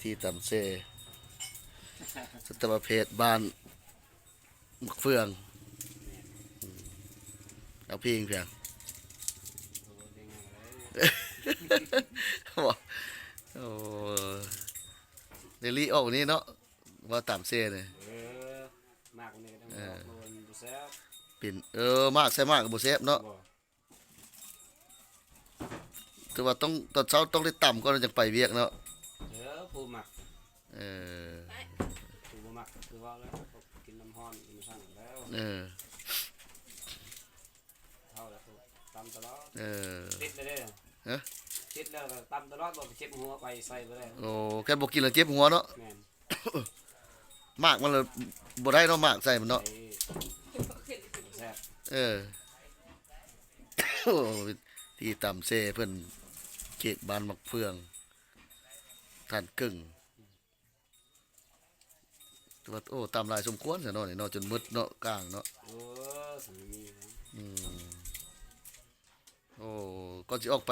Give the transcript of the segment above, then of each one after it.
ທີ່ຕຳແຊ ສັດຕະວະເພດ ບ້ານໝາກເຟືອງ. ເອົາພີງພຽງ ບໍ່ ໂອ້ ໄດ້ລີ້ອອກນີ້ເນາະ ວ່າຕຳແຊນີ້. ເອີ ໝາກນີ້ກໍຕ້ອງ ເອີ ບອກວ່າມັນບໍ່ແຊບ ເປັນ ເອີ ໝາກໃສ່ໝາກກໍບໍ່ແຊບເນາະ. ບໍ່ ຖືວ່າຕ້ອງ ຕອນເຊົ້າຕ້ອງໄດ້ຕຳກ່ອນ ຈັ່ງໄປວຽກເນາະ. ເອີ ຜູ້ມັກ ເອີ ຜູ້ບໍ່ມັກກໍຄືເວົ້າແລ້ວ ກິນນ້ຳຮ້ອນ ກິນສັງແລ້ວ. ເອີ ເທົ່າແລ້ວຕຳຕະຫຼອດ. ເອີ ຕິດແລ້ວເດ້. ຮະ? ຕິດແລ້ວກໍຕຳຕະຫຼອດ ບໍ່ໄປເຈັບຫົວ ໄປໃສ່ບໍ່ໄດ້. ໂອ້ ຄັນບໍ່ກິນແລ້ວເຈັບຫົວເນາະ. ແມ່ນ. ໝາກມັນລະບໍ່ໄດ້ເນາະ ໝາກໃສ່ມັນເນາະ. ແຊບ. ເອີ ໂອ້ ທີ່ຕຳແຊເພິ່ນ ເຂດບ້ານໝາກເຟືອງ ທ່ານເກິ່ງ. ແຕ່ວ່າ ໂອ້ ຕຳຫຼາຍສົມຄວນຊະເນາະນີ້ເນາະ ຈົນໝົດເນາະ ກ້າງເນາະ. ໂອ້ ສຳມີນະ. ອືມ. ໂອ້ ກ່ອນຊິອອກໄປ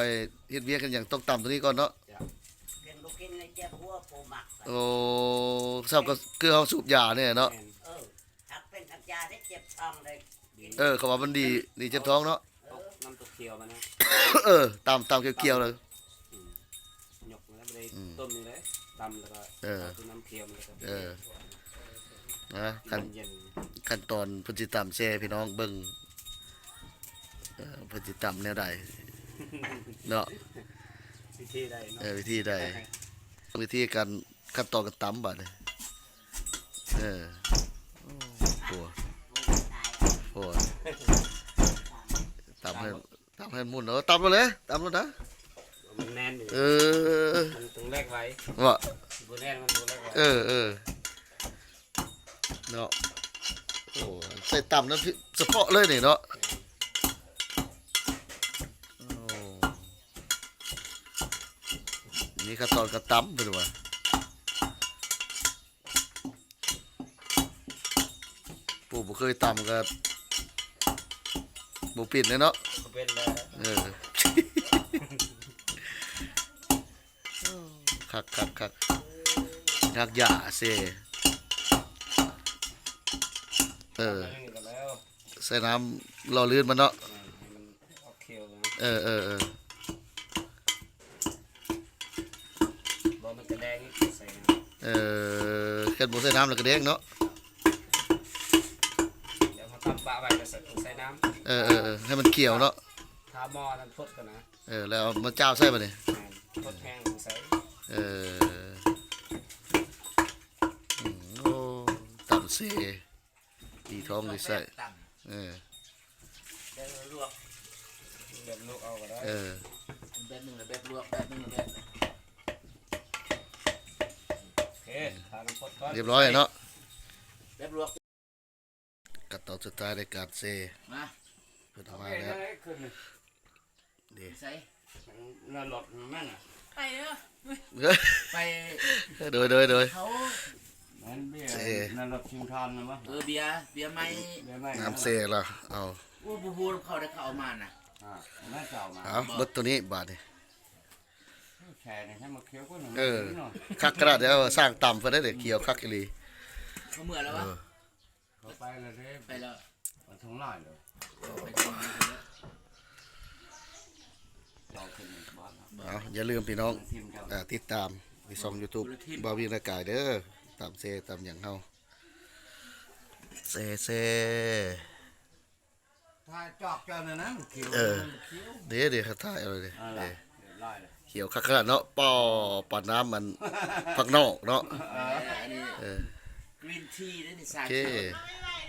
ເຮັດວຽກເຮັດຫຍັງ ຕ້ອງຕຳຕົວນີ້ກ່ອນເນາະ. ເຈົ້າ. ເປັນບໍ່ກິນເລີຍເຈັບຫົວ ບໍ່ມັກ. ໂອ້ ຊ້ຳກໍຄືເຮົາສູບຢານີ້ເນາະ. ແມ່ນ. ເອີ ທັກເປັນທັກຢາເດ້ ເຈັບທ້ອງເດ້. ເອີ ເຂົາວ່າມັນດີ ດີເຈັບທ້ອງເນາະ. ເອີ ນ້ຳຕົວຂຽວມັນນະ. ເອີ ຕຳ ຕຳຂຽວໆເລີຍ. ອືມ ຍົກມາແລ້ວບໍ່ໄດ້ ອືມ ຕົ້ມນີ້ເລີຍ ຕຳແລ້ວກໍ ເອີ ເອົາຕົວນ້ຳຂຽວມັນແລ້ວກໍ ເອີ ນະ ຂັ້ນ ເຢັນໆ ຂັ້ນຕອນເພິ່ນຊິຕຳແຊ ພີ່ນ້ອງເບິ່ງ ເອີ ເພິ່ນຊິຕຳແນວໃດເນາະ ວິທີໃດເນາະ. ເອີ ວິທີໃດ ວິທີການ ຂັ້ນຕອນການຕຳບາດນີ້. ເອີ ໂອ້ ໂອ້ ໂອ້ ຕຳໃຫ້ ຕຳໃຫ້ໝຸ່ນ ເອີ ຕຳໂລດເລີຍ ຕຳໂລດນະ. ມັນແໜ້ນຢູ່ ເອີ ມັນຕ້ອງແລກໄວ. ບໍ່ ບໍ່ແໜ້ນ ມັນບໍ່ແລກໄວ. ເອີ ເອີ ເນາະ. ໂອ້ ໃສ່ຕຳນຳສະເພາະເລີຍນີ້ເນາະ. ໂອ້ ນີ້ຂັ້ນຕອນການຕຳເພິ່ນວ່າ ຜູ້ບໍ່ເຄີຍຕຳກໍບໍ່ເປັນແຫຼະເນາະ. ບໍ່ເປັນແລ້ວ. ເອີ ຄັກໆໆ ຮັກຢາເຊ. ເອີ ໃສ່ນ້ຳຫຼໍ່ລື່ນມັນເນາະ. ອືມ ໃຫ້ມັນອອກຂຽວ. ເອີໆໆ ບໍ່ ມັນກະແດງໃສ່. ເອີ ຄັນບໍ່ໃສ່ນ້ຳແລ້ວກະແດງເນາະ. ດຽວເຮົາຕຳປະໄວ້ແລ້ວໃສ່ ໃສ່ນ້ຳ. ເອີໆໆ ໃຫ້ມັນຂຽວເນາະ. ຖ້າໝໍ້ນັ້ນພົດກ່ອນນະ. ເອີ ແລ້ວເອົາມາຈ້າວໃສ່ບາດນີ້. ແມ່ນ ພົດແຫ້ງໃສ່. ເອີ ອືມ ໂອ້ ຕຳເຊ ດີທ້ອງດີໄສ້. ເອີ ແບບລວກ ແບບລວກເອົາກໍໄດ້. ເອີ ແບບໜຶ່ງລະແບບລວກ ແບບໜຶ່ງລະແບບ ໂອເຄ ຖ້ານ້ຳພົດກ່ອນ ຮຽບຮ້ອຍເນາະ ແບບລວກ. ຂັ້ນຕອນສຸດທ້າຍໃນການເຊ ມາ ເພິ່ນເອົາມາແລ້ວ. ເດ້ ໃສ່ ໜ້າລົດແມ່ນນະ ໄປເດີ ໄປ ໂດຍ ໂດຍ ໂດຍ ເຂົາ ແມ່ນເບຍ ເຊ ໜ້າລົດຊິງທອນນະບໍ່? ເອີ ເບຍ ເບຍໃໝ່ ເບຍໃໝ່ ນ້ຳເຊລະ ເອົາ ໂອ້ ບໍ່ຮູ້ເຂົາໄດ້ເຂົາເອົາມານະ. ອ່າ ແມ່ນເຈົ້າມາ ເອົາ ເບິດໂຕນີ້ບາດນີ້. ແຊນີ້ໃຫ້ມາຂຽວກ່ອນ ເອີ ຄັກຂະໜາດເດ ສ້າງຕຳເພິ່ນໄດ້ເດ ຂຽວຄັກອີ່ຫຼີ. ເຂົາເມືອແລ້ວວະ? ເອີ ເຂົາໄປແລ້ວເດ້ ໄປແລ້ວ ໄປທາງຫຼາຍແລ້ວ ໄປທາງຫຼາຍແລ້ວ. ເອົາ ຢ່າລືມພີ່ນ້ອງ ອ່າ ຕິດຕາມທີ່ຊ່ອງຢູທູບ ບ່າວວິງນາກາຍເດີ ຕຳເຊຕຳຫຍັງເຮົາ ເຊ ເຊ. ຖ້າຈອກເຈົ້ານັ້ນນະ ມັນຂຽວ ເອີ ມັນຂຽວ ເດ ເດ ເຂົາຖ່າຍເອົາເດ ເອີ ເດ ຮຽບຮ້ອຍແລ້ວ ຂຽວຄັກຂະໜາດເນາະ. ປໍ ປານນ້ຳອັນ ຜັກນອກເນາະ ເອີ ອັນນີ້ ເອີ ກຣີນທີເດ້ນີ້ ໂອເຄ ສາ